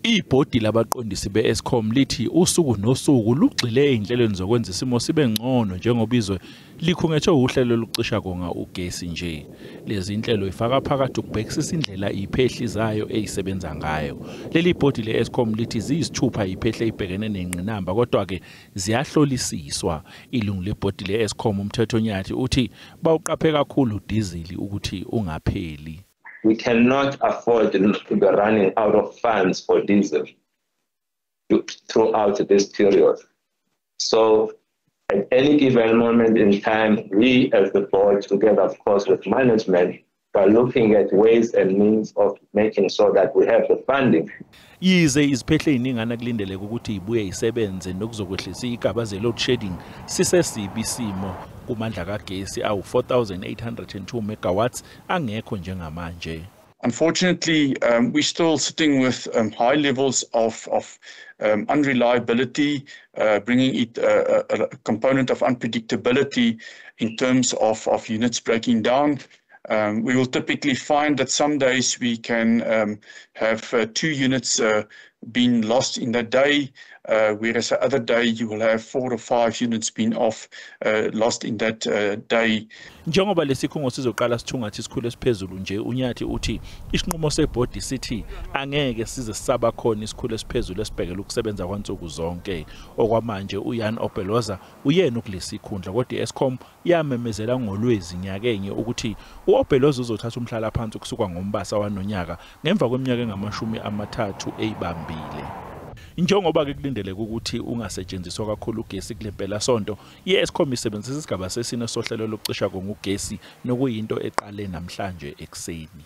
Ibhodi labaqondisi be-Eskom lithi usuku nosuku lugxile ey'nhlelweni zokwenza isimo sibe ngcono njengoba izwe likhungethwe uhlelo lokucisha konga ugesi nje. Lezi nhlelo ifaka phakathi ukubhekisisa indlela iphehli zayo eyisebenza ngayo. Leli bhodi le-Eskom lithi ziyisithupha iphehli eyibhekene nengqinamba kodwa-ke ziyahlolisiswa. Ilungu lebhodi le-Eskom uMthetho Nyathi uthi bawuqaphe kakhulu udizili ukuthi ungapheli. We cannot afford to be running out of funds for diesel throughout this period. So at any given moment in time, we as the board, together of course with management, are looking at ways and means of making sure that we have the funding. Yize iziphehle ey'ningana kulindeleke ukuthi ibuye isebenze nokuzokwehlisa igaba ze-load shedding, sisesibi isimo kumandla kagesi awu-4802 megawatts angekho njengamanje. Unfortunately, we're still sitting with high levels of unreliability, bringing it a component of unpredictability in terms of units breaking down. We will typically find that some days we can have 2 units being lost in that day, whereas the other day you will have 4 or 5 units being off, lost in that day. Njengoba lesikhungo sizoqala sithungatha isikhulu esiphezulu nje, uNyathi uthi isinqumo sebhodi sithi angeke size sisaba khona isikhulu esiphezulu esibhekele ukusebenza kwansuku zonke. Okwamanje uJan Oberholzer uyena kulesikhundla, kodwa i-Eskom yamemezela ngoLwezi nyakenye ukuthi uOberholzer uzothatha umhlala phansi kusuka ngoMbasa wanonyaka ngemva kweminyaka engama-30 eyibambile. Njengoba-ke kulindeleke ukuthi ungasetshenziswa kakhulu ugesi kule mpelasonto, i-Eskom isebenzisa isigaba sesine sohlelo lokucisha kongugesi nokuyinto eqale namhlanje ekuseni.